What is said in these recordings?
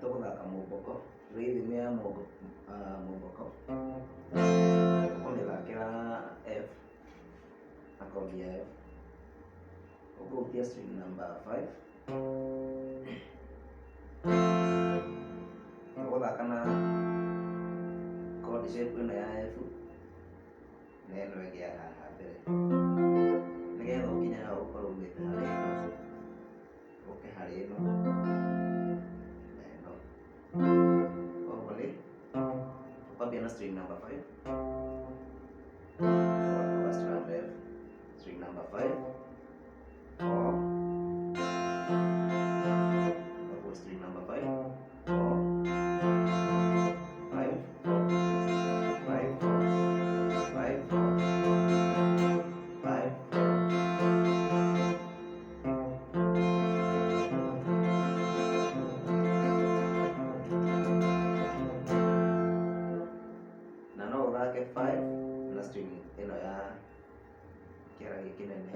Tũgũthaka mũmboko, rhythm ya mũmboko. Ũkũmĩthakĩra F, na chord ya F. Ũkũhutia string number 5. Ũgũthaka na chord shape ĩno ya F na ĩno ĩngĩ ya haha mbere. Nĩgetha ũkinye hau ũkorwo umĩte harĩ ĩno, ũke harĩ ĩno na ĩno. Koguo nĩ ũkwambia na string number 5, ũga strum F, string number 5, 4, koguo string number 5, 4, 5, 4, 5, 4, 5, 4, 5, 4. Na no ũthake 5 na string ĩno ya kĩara gĩkĩ nene.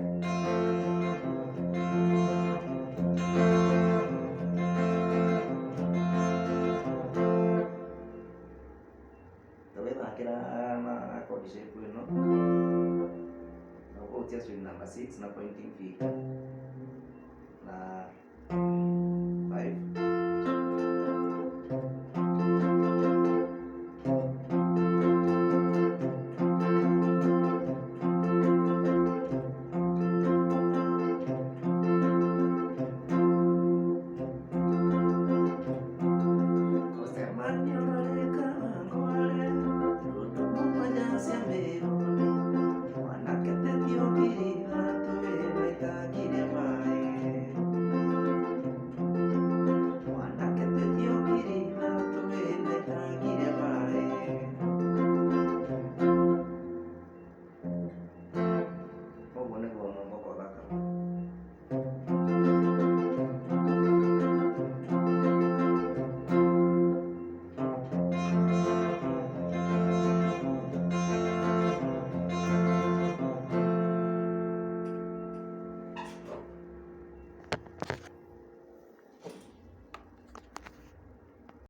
Tũgĩthakĩra na chord shape ĩno, na ũkũhutia string number 6 na pointing finger.